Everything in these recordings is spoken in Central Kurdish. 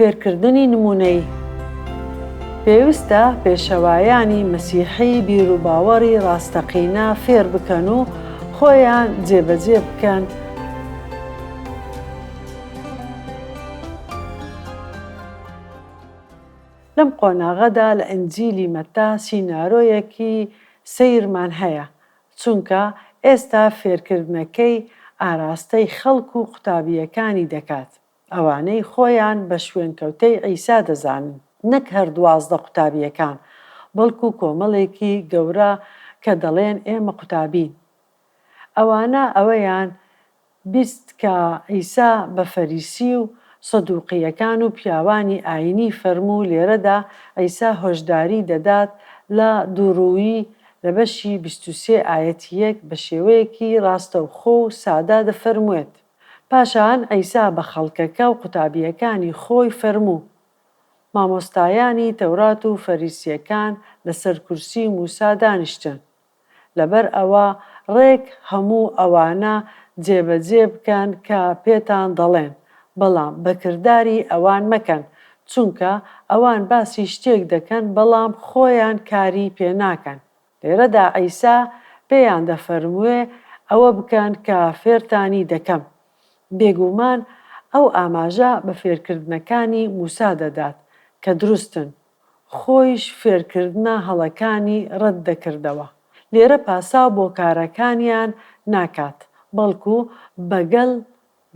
فێرکردنی نموونەیی. پێویستە پێشەوایانی مەسیحی بیروباوەڕی ڕاستەقینە فێر بکەن و خۆیان جێبەجێ بکەن. لەم قۆناغەدا لە ئینجیلی مەتا سینارۆیەکی سەیرمان هەیە، چونکە ئێستا فێرکردنەکەی ئاراستەی خەڵک و قوتابییەکانی دەکات، ئەوانەی خۆیان بە شوێنکەوتەی عیسا دەزانن، نەک هەر 12 قوتابییەکان، بەڵکو کۆمەڵێکی گەورە کە دەڵێن ئێمە قوتابین. ئەوانە ئەوەیان 20 کە عیسا بە فەریسی و سەدوقییەکان و پیاوانی ئایینی فەرموو لێرەدا عیسا هۆشداری دەدات لە دووڕوویی لە بەشی 23 ئایەتی یەک بە شێوەیەکی ڕاستەوخۆ و سادە دەفەرموێت. پاشان عیسا بە خەڵکەکە و قوتابییەکانی خۆی فەرموو، مامۆستایانی تەورات و فەریسییەکان لەسەر کورسی موسا دانیشتن. لەبەر ئەوە ڕێک هەموو ئەوانە جێبەجێ بکەن کە پێتان دەڵێن، بەڵام بە کرداری ئەوان مەکەن، چونکە ئەوان باسی شتێک دەکەن بەڵام خۆیان کاری پێ ناکەن. لێرەدا عیسا پێیان دەفەرموێ ئەوە بکەن کە فێرتانی دەکەم. بێگومان ئەو ئاماژە بە فێرکردنەکانی موسا دەدات کە دروستن، خۆیش فێرکردنە هەڵەکانی ڕەت دەکردەوە. لێرە پاساو بۆ کارەکانیان ناکات، بەڵکو بە گەل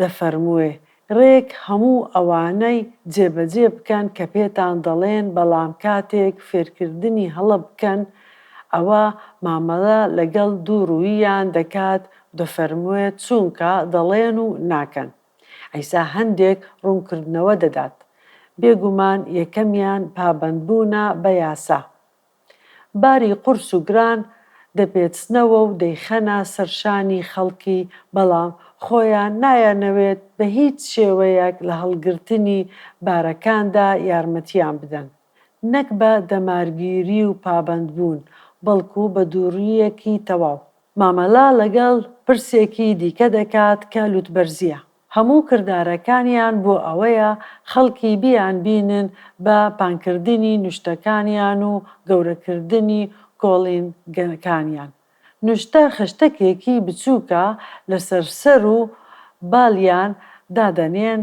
دەفەرموێ، ڕێک هەموو ئەوانەی جێبەجێ بکەن کە پێتان دەڵێن، بەڵام کاتێک فێرکردنی هەڵە بکەن، ئەوە مامەڵە لەگەڵ دووڕووییان دەکات و دەفەرموێ، چونکە دەڵێن و ناکەن. عیسا هەندێک ڕوونکردنەوە دەدات. بێگومان یەکەمیان پابەندبوونە بە یاسا. باری قورس و گران دەپێچنەوە و دەیخەنە سەر شانی خەڵکی، بەڵام خۆیان نایانەوێت بە هیچ شێوەیەک لە هەڵگرتنی بارەکاندا یارمەتیان بدەن. نەک بە دەمارگیری و پابەندبوون، بەڵکو بە دووڕووییەکی تەواو. مامەڵە لەگەڵ پرسێکی دیکە دەکات کە لوتبەرزییە. هەموو کردارەکانیان بۆ ئەوەیە خەڵکی بیانبینن بە پانکردنی نوشتەکانیان و گەورەکردنی کۆڵینگەکانیان. نوشتە خشتەکێکی بچووکە لەسەر سەر و باڵیان دادەنێن،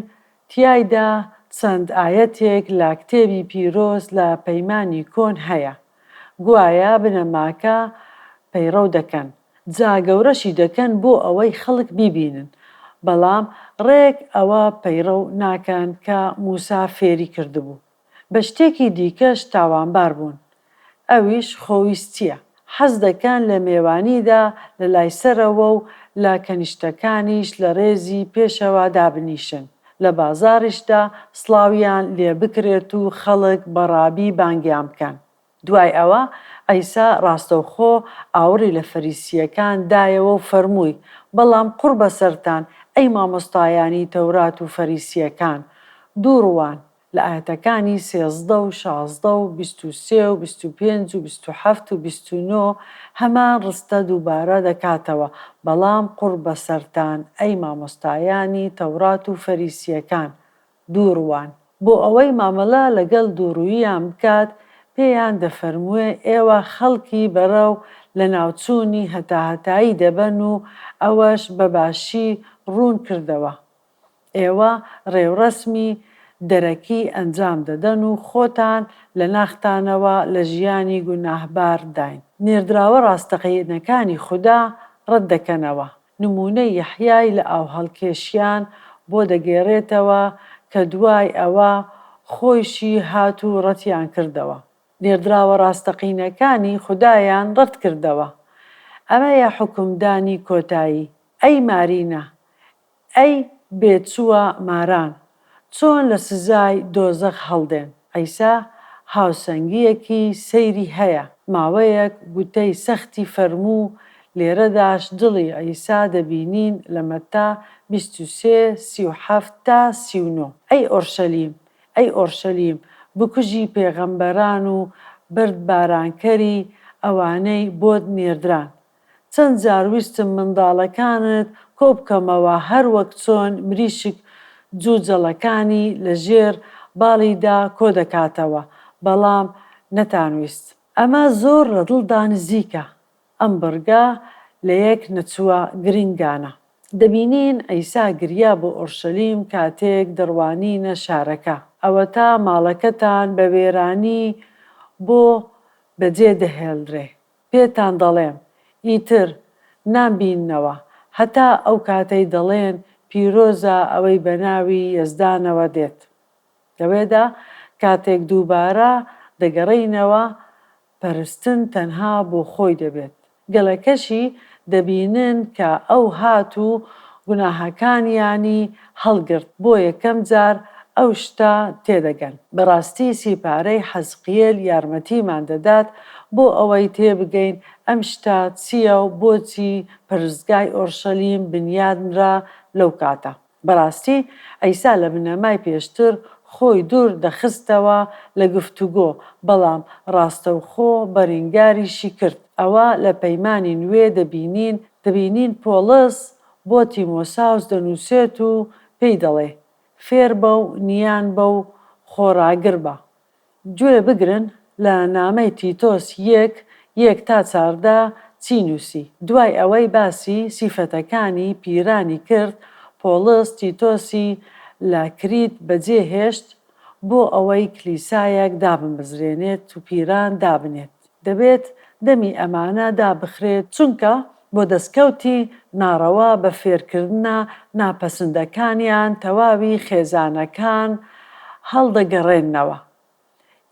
تیایدا چەند ئایەتێک لە کتێبی پیرۆز لە پەیمانی کۆن هەیە. گوایە بنەماکە پەیڕەو دەکەن، جا گەورەشی دەکەن بۆ ئەوەی خەڵک بیبینن، بەڵام ڕێک ئەوە پەیڕەو ناکەن کە موسا فێری کردبوو. بە شتێکی دیکەش تاوانبار بوون، ئەویش خۆویستییە. حەز دەکەن لە مێوانیدا لە لای سەرەوە و لە کەنیشتەکانیش لە ڕێزی پێشەوە دابنیشن، لە بازاڕیشدا سڵاویان لێ بکرێت و خەڵک بە ڕابی بانگیان بکەن. دوای ئەوە عیسا ڕاستەوخۆ ئاوڕی لە فەریسییەکان دایەوە و فەرمووی، بەڵام قوڕ بەسەرتان ئەی مامۆستایانی تەورات و فەریسییەکان، دووڕووان! لە ئایەتەکانی 13 و 16 و 23 و 25 و 27 و 29 هەمان ڕستە دووبارە دەکاتەوە، بەڵام قوڕ بەسەرتان ئەی مامۆستایانی تەورات و فەریسییەکان، دووڕووان! بۆ ئەوەی مامەڵە لەگەڵ دووڕووییان بکات، پێیان دەفەرموێ، ئێوە خەڵکی بەرەو لەناوچوونی هەتاهەتایی دەبەن و ئەوەش بە باشی ڕوون کردەوە. ئێوە ڕێوڕەسمی دەرەکی ئەنجام دەدەن و خۆتان لە ناختانەوە لە ژیانی گوناهبارداین. نێردراوە ڕاستەقینەکانی خودا ڕەت دەکەنەوە. نموونەی یەحیای لە ئاوهەڵکێشیان بۆ دەگێڕێتەوە کە دوای ئەوە خۆیشی هات و ڕەتیان کردەوە. نێردراوە ڕاستەقینەکانی خودایان ڕەت کردەوە. ئەمەیە حوکمدانی کۆتایی. ئەی مارینە، ئەی بێچووە ماران، چۆن لە سزای دۆزەخ هەڵدێن؟ عیسا هاوسەنگییەکی سەیری هەیە، ماوەیەک گوتەی سەختی فەرموو، لێرەداش دڵی عیسا دەبینین لە مەتا 23، 37 تا 39. ئەی ئۆرشەلیم، ئەی ئۆرشەلیم، بکوژی پێغەمبەران و بەردبارانکەری ئەوانەی بۆت نێردران، چەند جار ویستم منداڵەکانت کۆبکەمەوە هەر وەک چۆن مریشک جوجەڵەکانی لە ژێر باڵیدا کۆدەکاتەوە، بەڵام نەتانویست. ئەمە زۆر لە دڵدا نزیکە. ئەم بڕگە لەیەک نەچووە گرنگانە. دەبینین عیسا گریا بۆ ئۆرشەلیم کاتێک دەڕوانینە شارەکە. ئەوەتا ماڵەکەتان بە وێرانی بۆ بەجێ دەهێڵدرێ. پێتان دەڵێم، ئیتر نامبیننەوە، هەتا ئەو کاتەی دەڵێن، پیرۆزە ئەوەی بە ناوی یەزدانەوە دێت. لەوێدا کاتێک دووبارە دەگەڕێینەوە، پەرستن تەنها بۆ خۆی دەبێت. گەلەکەشی دەبینن کە ئەو هات و گوناهەکانیانی هەڵگرت، بۆ یەکەم جار ئەو شتە تێدەگەن. بەڕاستی سیپارەی حەزقیێل یارمەتیمان دەدات بۆ ئەوەی تێبگەین ئەم شتە چییە و بۆچی پەرستگای ئۆرشەلیم بنیادنرا لەو کاتە. بەڕاستی عیسا لە بنەمای پێشتر خۆی دوور دەخستەوە لە گفتوگۆ، بەڵام ڕاستەوخۆ بەرینگاریشی کرد. ئەوە لە پەیمانی نوێ دەبینین دەبینین پۆڵس بۆ تیمۆساوس دەنووسێت و پێی دەڵێ، فێربە و نیان بە و خۆڕاگر بە. گوێ بگرن لە نامەی تیتۆس یەک، یەک تا 14 چی نووسی. دوای ئەوەی باسی سیفەتەکانی پیرانی کرد، پۆڵس تیتۆسی لە کریت بەجێ هێشت بۆ ئەوەی کلیسایەک دابمەزرێنێت و پیران دابنێت. دەبێت دەمی ئەمانە دابخرێت، چونکە بۆ دەستکەوتی ناڕەوا بە فێرکردنە ناپەسندەکانیان تەواوی خێزانەکان هەڵدەگەڕێننەوە.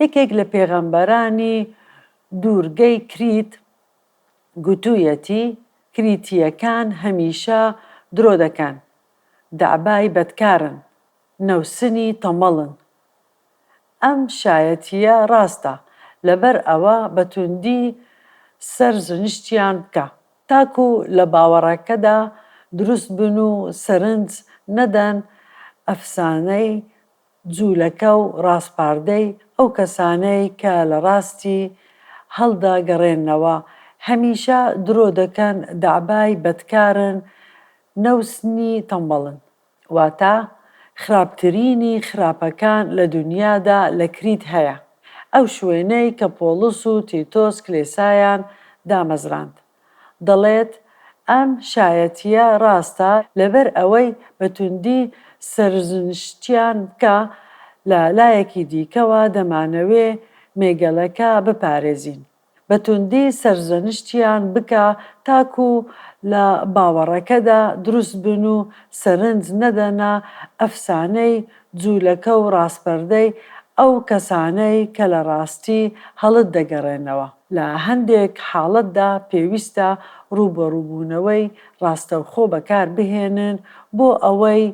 یەکێک لە پێغەمبەرانی دوورگەی کریت گوتوویەتی، کریتییەکان هەمیشە درۆ دەکەن، دەعبای بەدکارن، نەوسنی تەمەڵن. ئەم شایەتییە ڕاستە، لەبەر ئەوە بە توندی سەرزنشتیان بکە، تاکو لە باوەڕەکەدا دروست بن و سەرنج نەدەن ئەفسانەی جوولەکە و ڕاسپاردەی ئەو کەسانەی کە لە ڕاستی هەڵدەگەڕێنەوە، هەمیشە درۆ دەکەن، دەعبای بەدکارن، نەوسنی تەمبەڵن. واتە خراپترینی خراپەکان لە دونیادا لە کریت هەیە، ئەو شوێنەی کە پۆڵس و تیتۆس کلێسایان دامەزراند. دەڵێت، ئەم شایەتییە ڕاستە لەبەر ئەوەی بە توندی سەرزنشتیان بکە، لە لایەکی دیکەوە دەمانەوێ مێگەلەکە بپارێزین. بە توندی سەرزەنشتیان بکە تاکو لە باوەڕەکەدا دروست بن و سەرنج نەدەنە ئەفسانەی جوولەکە و ڕاسپەردەی ئەو کەسانەی کە لە ڕاستی هەڵت دەگەڕێنەوە. لە هەندێک حاڵەتدا پێویستە ڕووبەڕووبوونەوەی ڕاستەوخۆ بەکار بهێنن بۆ ئەوەی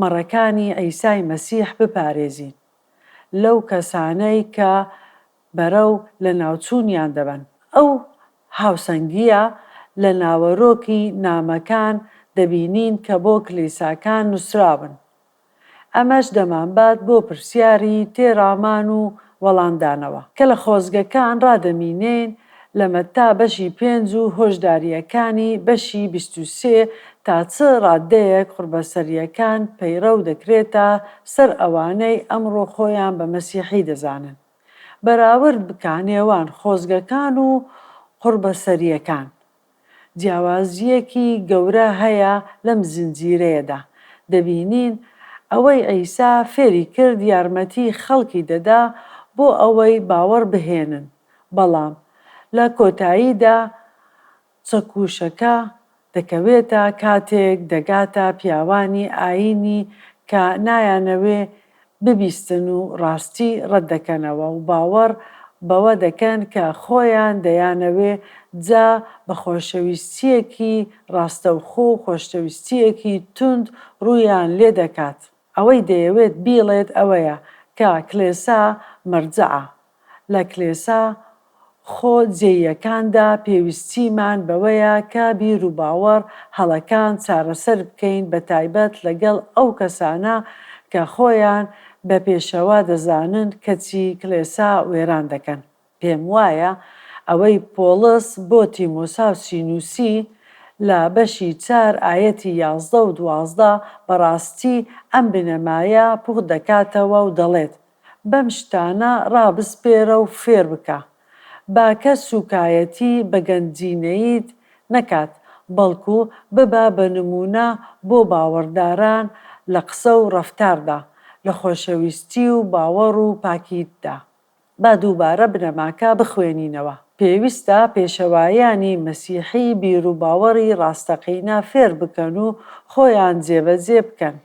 مەڕەکانی عیسای مەسیح بپارێزین لەو کەسانەی کە بەرەو لەناوچوونیان دەبەن. ئەو هاوسەنگییە لە ناوەرۆکی نامەکان دەبینین کە بۆ کلیساکان نووسراون. ئەمەش دەمانبات بۆ پرسیاری تێڕامان و وەڵامدانەوە. کە لە خۆزگەکان ڕادەمینێین لە مەتا بەشی پێنج و هۆشدارییەکانی بەشی 23 تا چ ڕاددەیەک قوڕبەسەرییەکان پەیڕەو دەکرێتە سەر ئەوانەی ئەمڕۆ خۆیان بە مەسیحی دەزانن. بەراورد بکە نێوان خۆزگەکان و قوڕبەسەرییەکان. جیاوازییەکی گەورە هەیە لەم زنجیرەیەدا. دەبینین ئەوەی عیسا فێری کرد یارمەتی خەڵکی دەدا بۆ ئەوەی باوەڕ بهێنن، بەڵام لە کۆتاییدا چەکوشەکە دەکەوێتە کاتێک دەگاتە پیاوانی ئایینی کە نایانەوێ ببیستن و ڕاستی ڕەت دەکەنەوە و باوەڕ بەوە دەکەن کە خۆیان دەیانەوێ جا بە خۆشەویستییەکی ڕاستەوخۆ و خۆشەویستییەکی توند ڕوویان لێ دەکات. ئەوەی دەیەوێت بیڵێت ئەوەیە کە کلێسا مەرجەعە لە کلێسا خۆ جێییەکاندا پێویستیمان بەوەیە کە بیروباوەڕ هەڵەکان چارەسەر بکەین بەتایبەت لەگەڵ ئەو کەسانە کە خۆیان بە پێشەوا دەزانن کەچی کلێسا وێران دەکەن. پێم وایە ئەوەی پۆڵس بۆ تیمۆساوسی نووسی لە بەشی چار ئایەتی 11 و 12 بەڕاستی ئەم بنەمایە پوخت دەکاتەوە و دەڵێت. بەم شتانە ڕابسپێرە و فێر بکە. با کەس سووکایەتی بە گەنجینەییت نەکات، بەڵکو ببە بە نموونە بۆ باوەڕداران لە قسە و ڕەفتاردا، لە خۆشەویستی و باوەڕ و پاکیتدا. با دووبارە بنەماکە بخوێنینەوە. پێویستە پێشەوایانی مەسیحی بیروباوەڕی ڕاستەقینە فێر بکەن و خۆیان جێبەجێ بکەن.